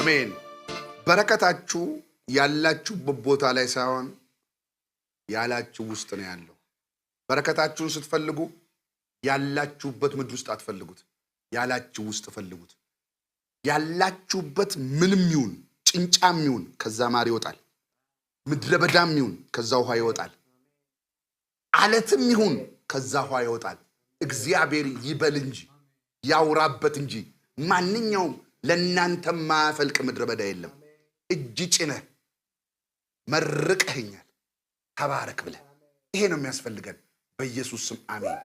አሜን። በረከታችሁ ያላችሁበት ቦታ ላይ ሳይሆን ያላችሁ ውስጥ ነው ያለው። በረከታችሁን ስትፈልጉ ያላችሁበት ምድር ውስጥ አትፈልጉት፣ ያላችሁ ውስጥ ፈልጉት። ያላችሁበት ምንም ይሁን፣ ጭንጫም ይሁን ከዛ ማር ይወጣል። ምድረ በዳም ይሁን ከዛ ውሃ ይወጣል። አለትም ይሁን ከዛ ውሃ ይወጣል። እግዚአብሔር ይበል እንጂ፣ ያውራበት እንጂ፣ ማንኛውም ለእናንተ ማያፈልቅ ምድረ በዳ የለም። እጅ ጭነህ መርቀህኛል፣ ተባረክ ብለህ፣ ይሄ ነው የሚያስፈልገን። በኢየሱስ ስም አሜን።